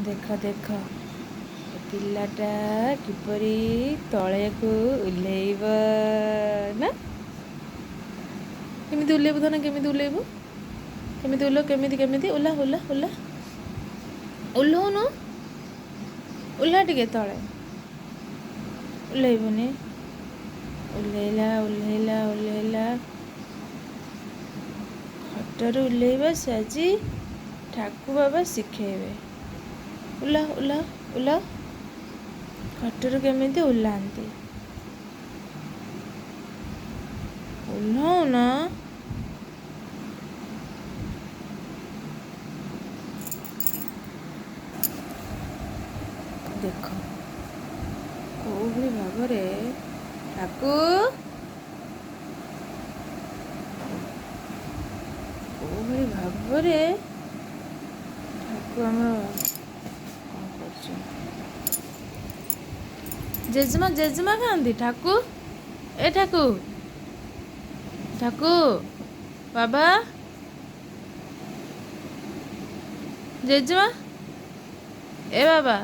ଦେଖ ଦେଖ, ଏ ପିଲାଟା କିପରି ତଳେକୁ ଓହ୍ଲେଇବ ନା? କେମିତି ଓହ୍ଲେଇବୁ ଧନ? କେମିତି ଓହ୍ଲେଇବୁ? କେମିତି ଓହ୍ଲେଇବୁ? କେମିତି କେମିତି? ଓହ୍ଲା ଓହ୍ଲା ଓହ୍ଲା, ଓହ୍ଲଉନୁ, ଓହ୍ଲା ଟିକେ ତଳେ। ଓହ୍ଲେଇବୁନି? ଓହ୍ଲେଇଲା, ଓହ୍ଲେଇଲା, ଓହ୍ଲେଇଲା। ଖଟରୁ ଓହ୍ଲେଇବା ସେ ଆଜି ଠାକୁ ବାବା ଶିଖେଇବେ। ଓହ୍ଲା ଓହ୍ଲା ଓହ୍ଲା, ଖଟରୁ କେମିତି ଓହ୍ଲାନ୍ତି? ଓହ୍ଲାଉନ। ଦେଖ କୋଉଭଳି ଭାବରେ ଠାକୁ, କୋଉଭଳି ଭାବରେ ଠାକୁ ଆମର କଣ କରୁଛନ୍ତି। ଜେଜେମା ଜେଜେମା ଖାଆନ୍ତି ଠାକୁ। ଏ ଠାକୁ, ଠାକୁ ବାବା, ଜେଜେମା, ଏ ବାବା।